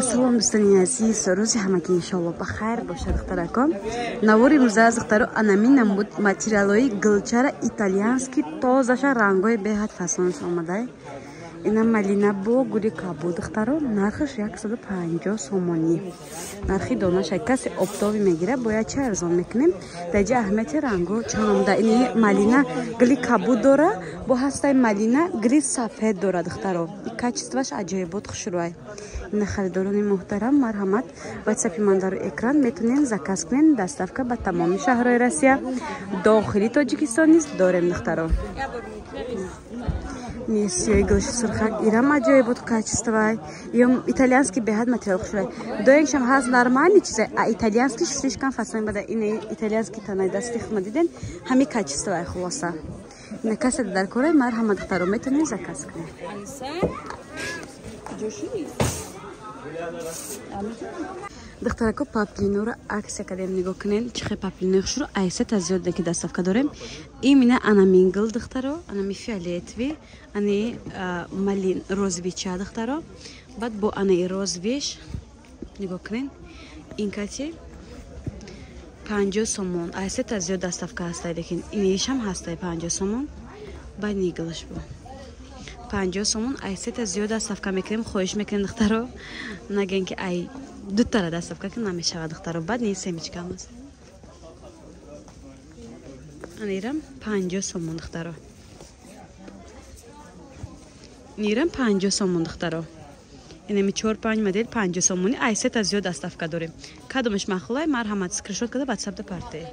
Салом, дӯстони азиз, рӯзи ҳамагӣ иншоалло ба хайр бошад, духтаракон. Навори имрӯза аз духтаро анамин намуд материалҳои гулчара итальянский, тозаша, рангҳои беҳад фасонш омадай. Ина малина бо гули кабуд, духтаро, нархаш 150 сомонӣ. Нархи донаша касе оптовый мегира, бояд чи арзон мекунем. Дар ҷа аҳамияти ранго чанд омада. Ини малина гули кабуд дора, бо ҳастаи малина гули сафед дора, духтаро. Качестваш аҷоибот, хушрӯай. Ина, харидорони муҳтарам, марҳамат, ватсапи ман дар экран, метонен заказ кунен, доставка ба тамоми шаҳрҳои Россия, дохили Тоҷикистон низ дорем, духтаро. Сиёи гулши сурхак, ирам аҷоибот качествай. Ё итальянский беҳад материал хушрӯай. Доеншам ҳаст нормальный чизай, а итальянский слишком фасон бада. Ина итальянский танаи дасти хума диден, ҳами качествай хулоса. Ина касе дар корай, марҳамат, духтаро, метонен заказ кунен. Духтарако, паплинора аксия кардем, нигоҳ кунен, чӣ хел паплинои хушрӯ, айсета зиёд ки доставка дорем. Именно анамингл, духтаро, анами фиолетовый, ани малин розовича, духтаро, баъд бо анаи розовиш нигоҳ кунен, ин кати 50 сомон, айсета зиёд доставка ҳастай, лекин инишам ҳастай 50 сомон. Баъд ниглаш бо 50 сомон, айсета зиёд доставка мекунем. Хоҳиш мекунем, духтаро, нагӯен ки ай дутара доставка ки намешавад, духтаро. Баъд ни семечкам аст, анирам 50 сомон, духтаро, нирам 50 сомон, духтаро. Инами чор панҷ модел 50 сомонӣ, айсета зиёд доставка дорем. Кадомаш маъқулай, марҳамат, скриншот карда ватсапда партед.